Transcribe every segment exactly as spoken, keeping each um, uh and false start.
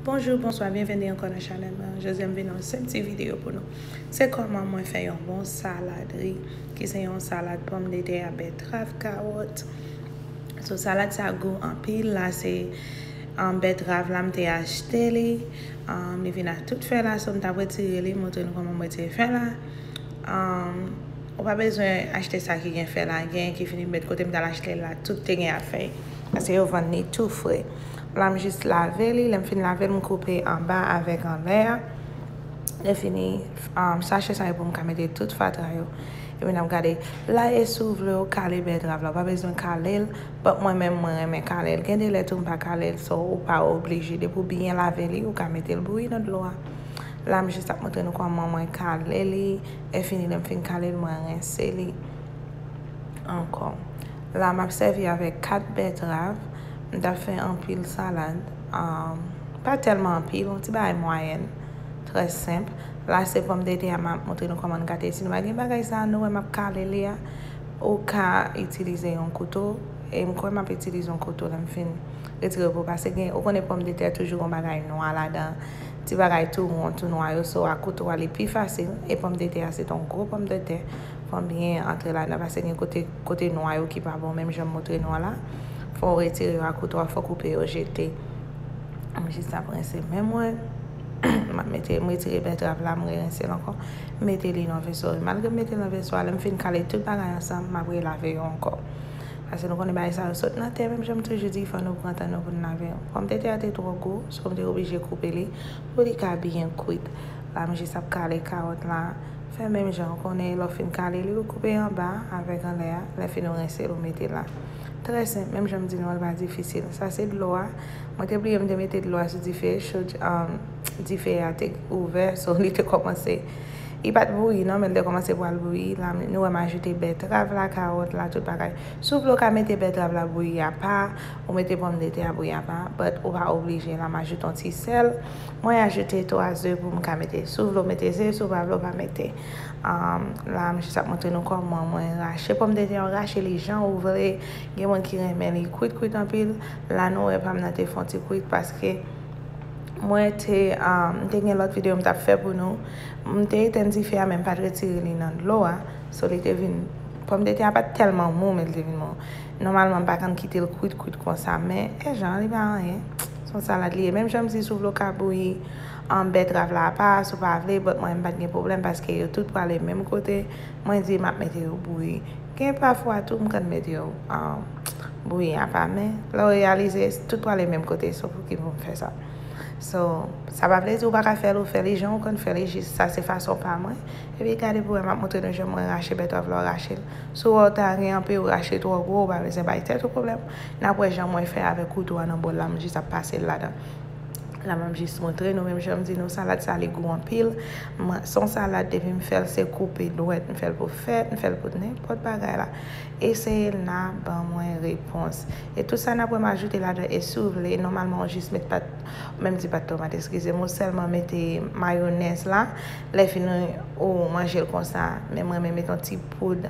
Bonjou, bonswa, byenveni ankò nan chanèl mwen. Jodi a m vin ak yon senp ti videyo pou nou. Se kòman mwen fè yon bon salad ri, ki se yon salad pòmdetè, bètrav, kawòt. So, salad sa gou anpil. La se um, bètrav la, m te achte li. Um, li vin ak tout fèy la, so m t ap retire li, montre nou kòman m retire fèy la. Um, ou pa bezwen achte sa ki gen fèy la, gen ki fini met kote m t al achte l la, tout te gen ak fèy. Paske yo vann li tou fre. La, m jis lave li, lè m fin lave l, m koupe anba avèk anlè a. Lè fini, um, sache sa yo pou m ka mete tout fatra yo. Epi n ap gade. La, e si w vle w kale bètrav la, w pa bezwen kale l, but mwen menm, mwen renmen kale l. Gen de lè tou, m pa kale l, so ou pa oblije. Depi w byen lave li, ou ka mete l bouyi nan dlo a. La, m jis ap montre nou kòman mwen kale li, e fini, lè m fin kale l, mwen rense li ankò. La, m ap sèvi avèk kat bètrav. M t ap fè anpil salad. Um, pa tèlman anpil, yon ti bagay mwayèn. Trè senp. La, se pòmdetè a, m ap montre nou kòman n gate. Si nou pa gen bagay sa, nou wè m ap kale li a, ou ka itilize yon kouto. E m kwè m ap itilize yon kouto lè m fin retire yo pou, paske gen, ou konnen pòmdetè toujou gon bagay nwa ladan. Ti bagay tou won, tou nwa yo, so ak kouto a, li pi fasil. E pòmdetè a, se t on gwo pòmdetè. Fò w byen antre ladan, paske gen kote, kote nwa yo ki pa bon, menm jan m montre nou an la. Fò w retire yo ak kouto a, fò w koupe yo jete. M jis ap rense men mwen. M ap mete, m retire bètrav la, m rerense l ankò. M mete li nan veso. Malgre m mete l nan veso a, lè m fin kale tout bagay ansanm, m ap relave yo ankò. Paske nou konnen bagay sa yo sot nan tè, menm jan m toujou di, fò nou pran tan nou pou n lave yo. Pòmdetè a te twò gwo, so m te oblije koupe li pou li ka byen kwit. La, m jis ap kale kawòt la. Fè menm jan, ou konnen lè w fin kale li, ou koupe anba avèk anlè a. Lè fini, ou rense l, ou mete la. Trè senp, menm jan m di nou an, l pa difisil. Sa se dlo a. Mwen te bliye m te mete dlo a sou dife. Chod, um, dife a te ouvè, so li te kòmanse. Li pa t bouyi non, men l te kòmanse pral bouyi. La, nou wè m ajoute bètrav la, kawòt la, tout bagay. Si w vle, w ka mete bètrav la bouyi apa, ou mete pòmdetè a bouyi apa, but ou pa oblije. La, m ajoute yon ti sèl. Mwen ajoute twa ze pou m ka mete. Si w vle, w mete ze, si w pa vle, w pa mete. Um, la, m jis ap montre nou kòman mwen rache pòmdetè a, rache li jan ou vle. Gen moun ki renmen li kwit, kwit anpil. La, nou wè pa m nan te fè yon ti kwit paske mwen te, um, m te gen lòt videyo m t ap fè pou nou. M te etenn dife a, men m pa t retire li nan dlo a. So, li te vin, pòmdetè a pa t tèlman mou, men li te vin mou. Nòmalman, m pa konn kite l kwit, kwit konsa, men e jan li pa anyen. Se yon salad li ye. Menm jan m di, si w vle, w ka bouyi, um, bètrav la apa, si w pa vle, but mwen, m pa t gen pwoblèm paske yo tout prale menm kote. Mwen di, m ap mete yo bouyi. Gen pafwa tou, m konn mete yo, um, bouyi apa, men lè w reyalize, tout prale menm kote, so pou ki pou m fè sa? So, sa pa vle di ou pa ka fè l, ou fè li jan ou konn fè li, jis sa se fason pa mwen. Epi gade pou wè, m ap montre nou jan mwen rache bètrav la, w rache l. Si w wè w ta gen anpe, w rache twò gwo, ou pa bezwen bay tèt ou pwoblèm. N ap wè jan mwen fè avèk kouto a nan bòl la, m jis ap pase l ladan. La, m ap jis montre nou, menm jan m di nou, salad sa, li gou anpil. Mwen, se yon salad, depi m fè l, se koupe dwèt, m fè l pou fèt, m fè l pou nenpòt bagay la. Eseye l, n a ban mwen repons. E tout sa n ap wè m ajoute ladan, e si w vle, nòmalman, ou jis met pat, menm di pat tomat, eskize m, ou sèlman mete mayonèz la. Lè fini, ou manje l konsa. Men mwen, mwen met yon ti poud,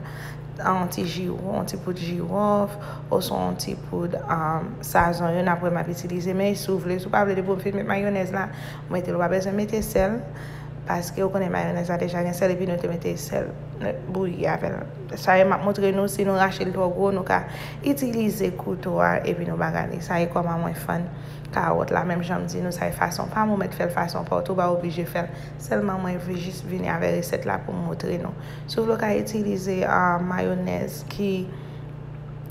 yon ti jiwo, yon ti poud jiwòf, oswa yon ti poud, um, sazon yo, n ap wè m ap itilize. Men si w vle, si w pa vle, depi w fin met mayonèz la, ou mete l, ou pa bezwen mete sèl, paske ou konnen mayonèz la deja gen sèl, epi nou te mete sèl, nou bouyi avè l. Sa e m ap montre nou, si nou rache l twò gwo, nou ka itilize kouto a, epi nou bagay li. Sa e kòman mwen fann kawòt la, menm jan m di nou, sa e fason pa m, ou mèt fè l fason pa w tou, ou pa oblije fè l. Sèlman mwen vle jis vini avè resèt la pou m montre nou. Si w vle, w ka itilize, ah, mayonèz ki,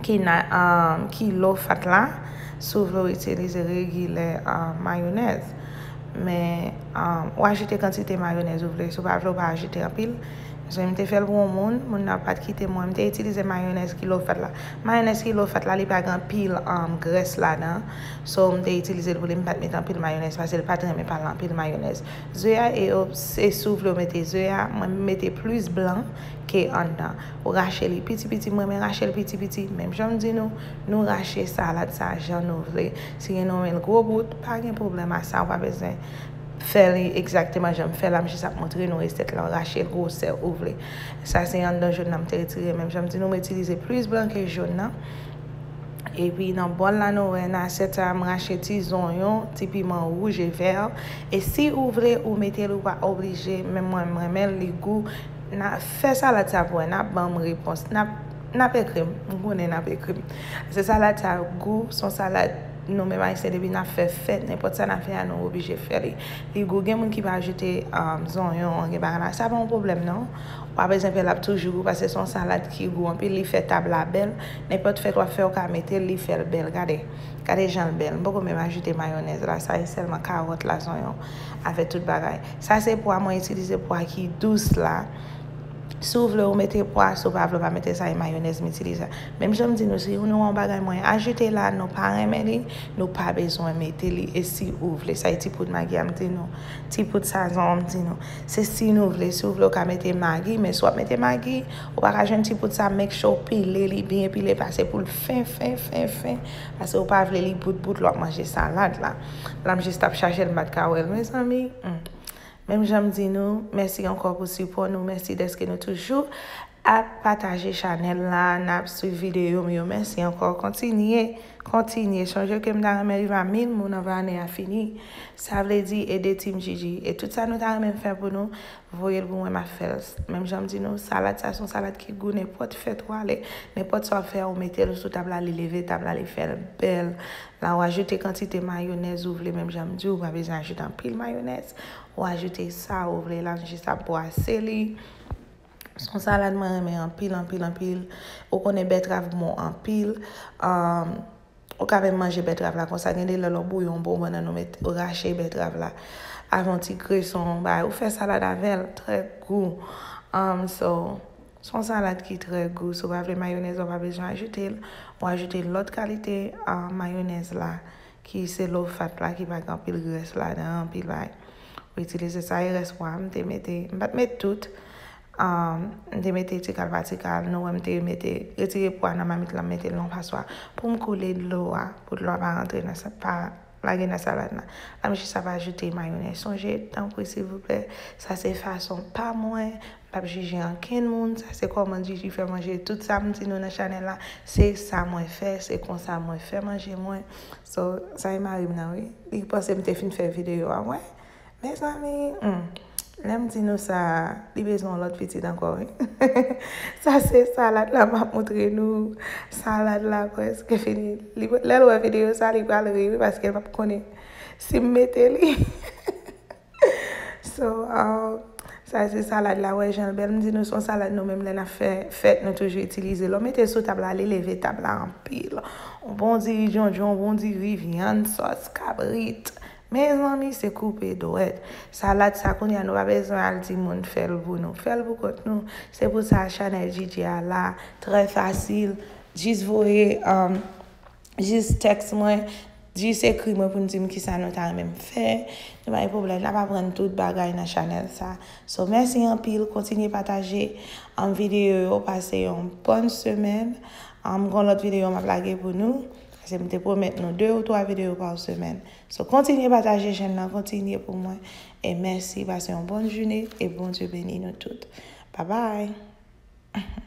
ki na, ah, ki low fat la. Si w vle, w itilize regilè, ah, mayonèz. Men, ah, w ajoute kantite mayonèz ou vle. Si w pa vle, w pa ajoute anpil. Paske m te fè l pou yon moun, moun nan pa t kite mwen. M te itilize mayonèz ki low fat la. Mayonèz ki low fat la, li pa gen anpil, um, grès ladan. So, m te itilize l pou li, m pa t met anpil mayonèz, paske l pa t renmen pale anpil mayonèz. Ze a, e yo, se si w vle w mete ze a, mwen m mete plis blan ke anndan. Ou rache li piti piti, mwen renmen rache l piti piti. Menm jan m di nou, nou rache salad sa jan nou vle. Si gen nou renmen l gwo bout, pa gen pwoblèm a sa, ou pa bezwen fè li egzakteman jan m fè la, m jis ap montre nou resèt la, rache l gwosè ou vle. Sa se anndan jòn nan m te retire, menm jan m di nou, m itilize plis blan ke jòn nan. Epi nan bòl la nou wè nan asyèt sa a m rache ti zonyon, ti piman wouj e vè. E si ou vle ou mete l, ou pa oblije, men mwen m renmen l, li gou. N a fè salad sa pou wè, n ap ban m repons, n ap, n ap ekri m, m konnen n ap ekri m. Se salad sa gou, se yon salad nou menm ayisyen depi n ap fè fèt, nenpòt sa n ap fè a nou oblije fè li. Li gou, gen moun ki pa ajoute um, zonyon, gen bagay la, sa pa yon pwoblèm non. W pa bezwen fè l ap toujou gou paske se yon salad ki gou anpil, li fè tab la bèl. Nenpòt fèt w ap fè, w ka mete l, li fè l bèl. Gade, gade jan l bèl. M poko menm ajoute mayonèz la, sa e sèlman kawòt la, zonyon, avèk tout bagay. Sa se pwa mwen itilize, pwa ki dous la. Si w vle ou mete pwa, si w pa vle ou pa mete, sa e mayonèz m itilize. Menm jan m di nou, si nou wè yon bagay mwen ajoute la, nou pa renmen li, nou pa bezwen mete li. E si ou vle, sa e ti poud magi a m di nou, ti poud sazon an m di nou. Se si nou vle, si w vle ou ka mete magi, men si w ap mete magi, ou pa ka jwenn ti poud sa, make sure w pile li, byen pile, pase pou l fen, fen, fen, fen. Paske ou pa vle li bout bout lè w ap manje salad la. La m jis t ap chache l, m pa t ka wè l, mezanmi. Hmm. Menm jan m di nou, mèsi ankò pou sipò nou, mèsi dèske nou toujou ap pataje chanèl la, n ap swiv videyo m yo. Mèsi ankò, kontinye, kontinye. Sonje ke m ta renmen rive a mil moun anvan ane a fini. Sa vle di ede Team Gigi. E tout sa nou ta renmen m fè pou nou, voye l pou mwen, m ap fè l. Menm jan m di nou, salad sa se yon salad ki gou, nenpòt fèt ou ale, nenpòt sa w ap fè, ou mete l sou tab la, li leve tab la, li fè l bèl. La ou ajoute kantite mayonèz ou vle, menm jan m di w, ou pa bezwen ajoute anpil mayonèz. Ou ajoute sa ou vle la, jis ap bwase li. Se yon salad mwen renmen anpil, anpil, anpil. Ou konnen bètrav bon anpil. Um, ou ka menm manje bètrav la konsa. Gen de lè lè w bouyon bon, pandan nou met, ou rache bètrav la. Avè yon ti kreson, bay, ou fè salad avè l, trè gou. Um, so, se yon salad ki trè gou. Si w pa vle mayonèz, ou pa bezwen ajoute l. Ou ajoute lòt kalite, um, mayonèz la, ki se low fat la, ki pa gen anpil grès ladan, anpil bagay. Ou itilize sa, e rès pwa m te mete, m pa t met tout. Um, m te mete ti kal pa ti kal, nou wè m te mete, retire pwa nan mamit la, m mete l nan paswa pou m koule dlo a, pou dlo a pa rantre nan sa, pa lage nan salad la. La m jis ap ajoute mayonèz. Sonje, tanpri, silvouplè, sa se fason pa mwen, m p ap jije ankenn moun, sa se kòman Gigi fè manje. Tout sa m di nou nan chanèl la, se sa mwen fè, se konsa mwen fè manje mwen. So, sa e mari m nan, wi. Li panse m te fin fè videyo a, wè. Mezanmi, hmm, lè m di nou sa, li bezwen yon lòt pitit ankò, wi. Sa se salad la m ap montre nou. Salad la prèske fini. Li, lè l wè videyo sa, li pral ri, wi, paske l p ap konnen si m mete li. So, um, sa se salad la, wè jan l bèl. M di nou se yon salad nou menm lè n ap fè fèt, nou toujou itilize. Lè w mete l sou tab la, li leve tab la anpil. Yon bon diri djondjon, yon bon diri vyann, sòs kabrit. Mezanmi, se koupe dwèt. Salad sa kounye a nou pa bezwen al di moun fè l pou nou. Fè l pou kont nou. Se pou sa chanèl Gigi a la. Trè fasil. Jis voye, um, jis tèks mwen, jis ekri mwen pou n di m kisa nou ta renmen m fè. Nou pa gen pwoblèm, n ap aprann tout bagay nan chanèl sa. So, mèsi anpil, kontinye pataje, um, videyo yo, pase yon bòn semèn. Um, gen lòt videyo m ap lage pou nou. Paske m te pwomèt nou de ou twa videyo pa semèn. So, kontinye pataje chèn nan, kontinye pou mwen. E mèsi, pase yon bòn jounen e Bondye beni nou tout. Bye bye!